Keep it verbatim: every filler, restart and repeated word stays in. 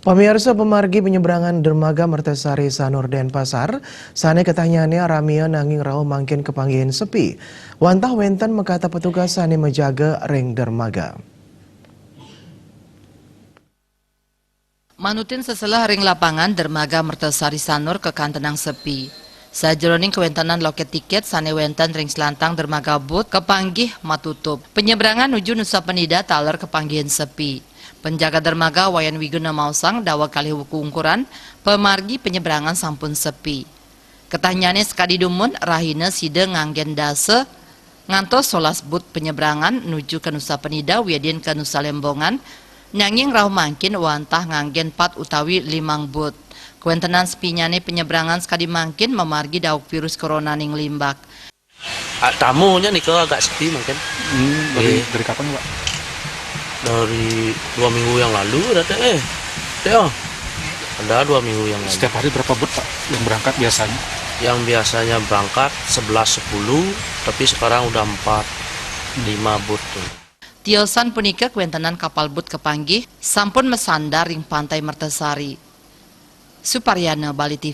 Pamirsa, pamargi penyeberangan Dermaga Mertasari Sanur Denpasar, sane katahnyane ramia nanging rauh mangkin kapanggihin sepi. Wantah wenten makatah petugas sane majaga ring dermaga. Manutin seselah ring lapangan, Dermaga Mertasari Sanur kakantenang sepi. Sajeroning kawentenan loket tiket sane wenten ring selantang dermaga booth kapanggih matutup. Penyeberangan nuju Nusa Penida taler kapanggihin sepi. Penjaga dermaga Wayan Wiguna maosang daweg kalih wuku ungkuran, pamargi penyeberangan sampun sepi. Katahnyane sakadi dumun, rahina sida nganggen dasa ngantos solas booth penyeberangan nuju ka Nusa Penida wiadin ka Nusa Lembongan, nanging rauh mangkin wantah nganggen pat utawi limang booth. Kawentenan sepinyane penyeberangan sakadi mangkin mamargi daug virus corona ning limbak. Ah, tamunya nika agak sepi mungkin. Hmm, dari, Iya. Dari kapan, Pak? Dari dua minggu yang lalu ada, eh. Ya. Ada dua minggu yang lalu. Setiap hari berapa booth, Pak, yang berangkat biasanya? Yang biasanya berangkat sebelas sepuluh, tapi sekarang udah empat, lima booth tuh. Tiosan punika kawentenan kapal booth kapanggih sampun masandar ring Pantai Mertasari. Suparyana, Bali T V.